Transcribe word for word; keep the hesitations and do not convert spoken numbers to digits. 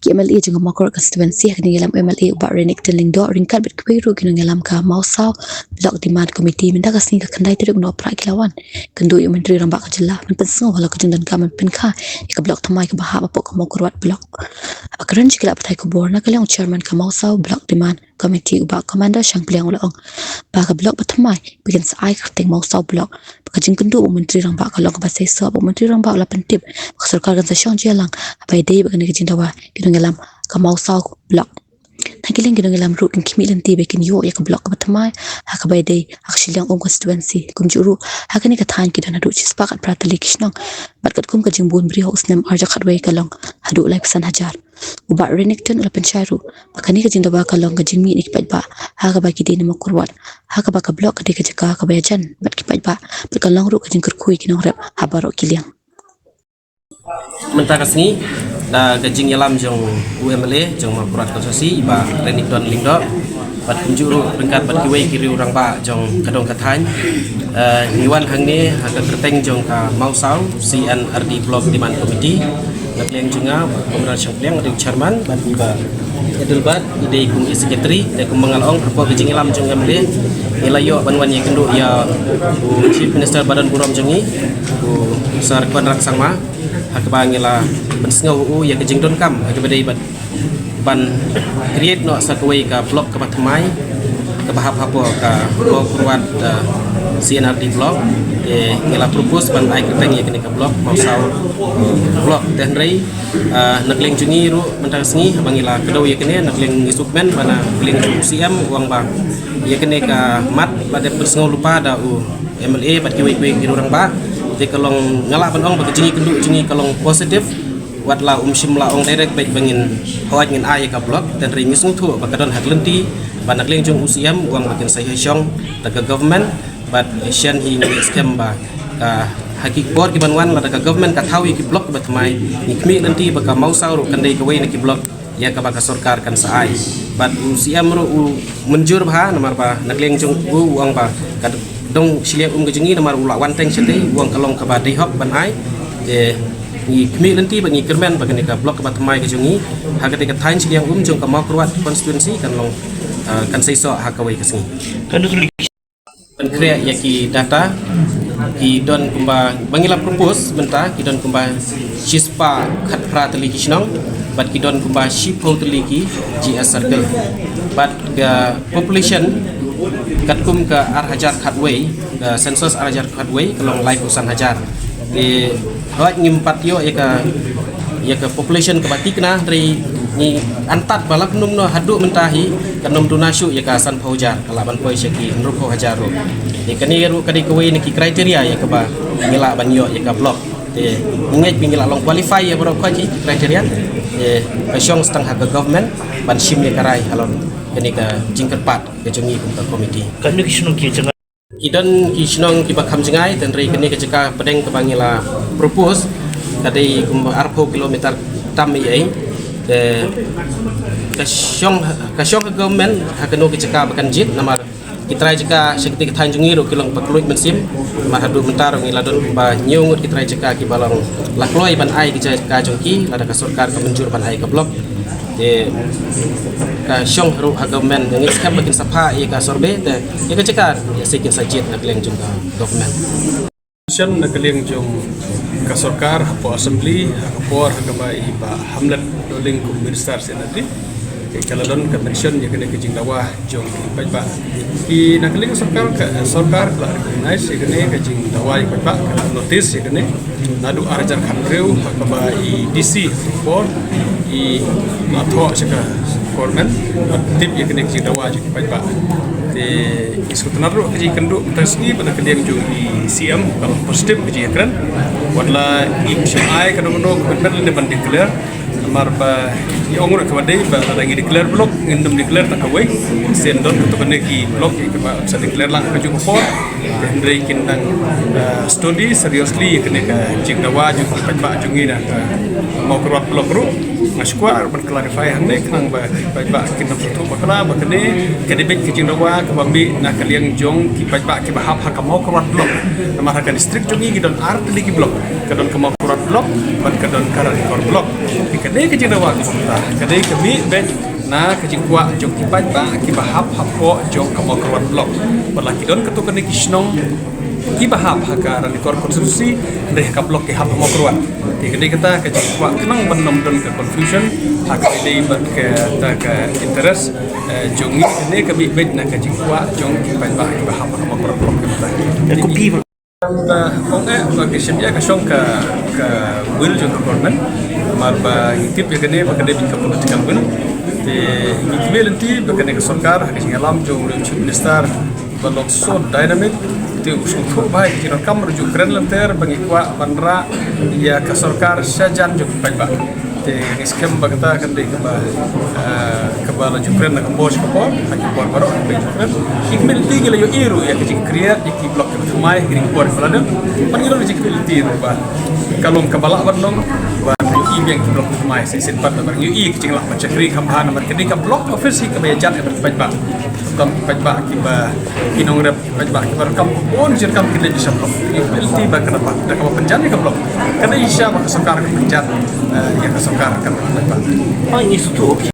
ki M L A jong ka Mawkyrwat constituency ha kane ka ïalam M L A u Bah Renikton Lyngdoh ryngkat bad kiwei ruh ki nongïalam ka Mawsaw Block Demand Committee mynta ka sngi ka khyndai tarik u Nohprah ki la wan kynduh ïa u Myntri Rangbah ka jylla ban pynsngew halor ka jingdonkam ban pynkha ïa ka block thymmai kaba hap hapoh ka Mawkyrwat Block. Haba kren sha ki lad pathai khubor na ka liang u chairman ka Mawsaw Block Demand Committee u Bah Commander Shangpliang u la ong ba ka block ba thymmai ba kin sa ai kyrteng Mawsaw Block. Ba ka jingkynduh u Myntri Rangbah ka long kaba seisoh, ba u Myntri Rangbah u la pyntip ba ka sorkar kan sa shong jingïalang haba ïadei bad kane ka jingdawa ki nongïalam ka Mawsaw Block. Na ki liang ki nongïalam ruh kin khmih lynti ba kin ïoh ïa ka block kaba thymmai ha kaba ïadei ha ka shiliang um constituency. Kumjuh ruh ha kane ka thaiñ ki don haduh shispah khatphra tylli ki shnong bad katkum ka jingbun briew ha u snem arhajar khatwei ka long haduh laiphew san hajar. U Bah Renikton u la pynshai ruh ba kane ka jingdawa ka long ka jingmih na ki paidbah ha kaba ki dei na Mawkyrwat, ha kaba ka block ka dei ka jaka kaba ïajan bad ki paidbah bad ka long ruh ka jingkyrkhu ïa ki nongrep ha baroh ki liang. Mynta ka sngi da ka jingïalam jong u M L A jong Mawkyrwat constituency i Bah Renikton Lyngdoh bad kumjuh ruh ryngkat bad kiwei ki riew rangbah jong ka dong ka thaiñ, eh, ngi wan hangne ha ka kyrteng jong ka Mawsaw C N R D Block Demand Committee. Na ka liang jong nga Bah Comrade Shangpliang u dei u chairman bad ka Adelbert i dei kum i secretary. Te kumba nga la ong hapoh ka jingïalam jong u M L A ngi la ïoh ban wan ïakynduh ïa u Chief Minister ba don burom jong ngi, u Sir Conrad Sangma, ha kaba ngi la pynsngew u ïa ka jingdonkam ha kaba dei ban, ban create noh sa kawei ka block kaba thymmai kaba hap hapoh ka Mawkyrwat, eh, C N R D Block. Te ngi la propose ban ai kyrteng ïa kane ka block Mawsaw Block. Te hynrei, eh, na ka liang jong ngi ruh mynta ka sngi haba ngi la kdew ïa kane, na ka liang ngi sngewkmen ba na ka liang jong u C M u ong ba ïa kane ka mat la dep pynsngew lypa da u M L A bad kiwei kiwei ki riew rangbah. Te ka long, nga lah ban ong ba ka jingïakynduh jong ngi ka long positive. Wat la um shym la ong direct beit ba ngin hoi ngin ai ïa ka block, te hynrei ngi sngewthuh ba ka don ha ka lynti ba na ka liang jong u C M u ong ba kin sa ïa shong da ka government. Bad shen hi ngi skhem ba ka ha ki por ki ban wan lada ka government ka thaw ïa ki block ba thymmai, ngi khmih lynti ba ka Mawsaw ruh kan dei kawei na ki block ïa kaba ka sorkar kan sa ai. Bad u C M ruh u mynjur bha namar ba na ka liang jong u u ong ba ka dong shiliang um ka jong ngi namar u la wan teng shatei, u ong ka long kaba dei hok ban ai. Te ngi khmih lynti ba ngi kyrmen ba kane ka block kaba thymmai ka jong ngi ha kata ka thaiñ shiliang um jong ka Mawkyrwat constituency kan long, ah, kan seisoh ha kawei ka sngi. Kan du klik. Pynkhreh ïa ki data, ki don kumba ba ngi la propose mynta, ki don kumba shispah khatphra tylli ki shnong bad ki don kumba shiphew tylli ki G S circle. Bad ka population katkum ka arhajar khatwei, ka census arhajar khatwei ka long laiphew san hajar. Te hooid ngim pat ïoh ïa ka, ïa ka population kaba thikna, hynrei ngi antad ba la kumno kumno haduh mynta hi kan ym duna shuh ïa ka sanphew hajar, ka lah ban poi sha ki hynriewphew hajar ruh. Te kane ruh ka dei kawei na ki criteria ïa kaba ngi lah ban ïoh ïa ka block. Te ngi ngeit ba ngi lah long qualify ïa baroh khoit ki criteria. Te ka shong tang ha ka government ban shim ïa ka rai halor kane ka jingkyrpad ka jong ngi kum ka committee. Katno ki shnong ki jngai? Ki don ki shnong kiba kham jngai, te hynrei kane ka jaka pdeng kaba ngi la propose ka dei kumba arphew kilometer tam ei ei. Te ka shong, ka shong ka government ha kano ka jaka ba kan jied, namar ki trai jaka sha kata ka thaiñ jong ngi ruh ki long ba kylluid mynsiem. Namar haduh mynta ruh ngi la don kumba hynñiew ngut ki trai jaka kiba long la kloi ban ai ki jaka jong ki lada ka sorkar ka mynjur ban ai ka block. Te ka shong ruh ha government, ngi skhem ba kin sa phah ïa ka survey, te ïa ka jaka ïa se kin sa jied na ka liang jong ka government. Shen na ka liang jong ka sorkar hapoh assembly ha ka por ha kaba i Bah Hamlet Dohling kum minister C N R D, ka la don ka mention ïa kane ka jingdawa jong ki paidbah. Ki na ka liang sorkar, ka sorkar ka la recognize ïa kane ka jingdawa ïa ki paidbah, ka la notice ïa kane naduh arhajar khathynriew ha kaba i D C por i la thoh sha ka government ban tip ïa kane ka jingdawa jong ki paidbah. Te ngi sngewtynnad ruh ka jingkynduh mynta ka sngi ba na ka liang jong i C M ka long positive ka jingïakren. Wat la ngim shym ai kano kano ka commitment lane ban declare. Namar ba ngi ong ruh kaba dei ba lada ngi declare block ngin ym declare tang kawei. Shen don kato kane ki block kiba sa declare lang ha kajuh ka por. Te hynrei kin dang, eh, study seriously ïa kane ka jingdawa jong ki paidbah jong ngi na ka Mawkyrwat block ruh. Nga shu kwah ban clarify hangne khnang ba ki paidbah kin ym sngewthuh bakla ba kane ka dei beit ka jingdawa kaba mih na ka liang jong ki paidbah kiba hap ha ka Mawkyrwat block. Namar ha ka district jong ngi ki don ar tylli ki block, ka don ka Mawkyrwat Block, bad ka don ka Ranikor Block. Te ka dei ka jingdawa ka kumta, ka dei ka mih beit na ka jingkwah jong ki paidbah kiba hap hapoh jong ka Mawkyrwat Block. Bad la ki don katto katne ki shnong kiba hap ha ka Ranikor constituency, hynrei ha ka block ki hap ha Mawkyrwat. Te ka dei kata ka jingkwah khnang ban ym don ka confusion ha ka dei bad kata ka interest, eh, jong ngi, kane ka mih beit na ka jingkwah jong ki paidbah kiba hap ha ka Mawkyrwat Block kumta. Ong eh ba ki shim ïa ka shong ka, ka will jong ka government. Namar ba ngi tip ïa kane ba ka dei beit ka political will. Te ngi kyrmen lynti ba kane ka sorkar ha ka jingïalam jong u Chief Minister ba long so dynamic. Te u sngewthuh bha ïa ki jingdonkam ruh ju kren lynter ba ngi kwah ban rah ïa ka sorkar sha jan jong ki paidbah. Te ngi skhem ba kata kan dei kaba, eh, kaba la ju kren na ka por sha ka por, ha ki por baroh kaba ju kren. Ngi kyrmen lynti ngi la ïohi ruh ïa ka jingkriat ïa ki block kiba thymmai ha ki por ba la dep. Ban ngi la ju kyrmen lynti ruh ba ka long kaba lah ban long ba ngi ïohi biang ki block kiba thymmai shisien pat, namar ngi ïohi ka jinglah ban shakri kham bha namar ka dei ka block office hi kaba ïajan ïa ki paidbah. Kam ki paidbah kiba ki nongrep paidbah kiba donkam bun jingdonkam ki leit sha block. Ngi kyrmen lynti ba ka dei ba da kaba pynjan ïa ka block. Ka dei shisha ba ka sorkar ka pynjan, eh, ïa ka sorkar ka paidbah.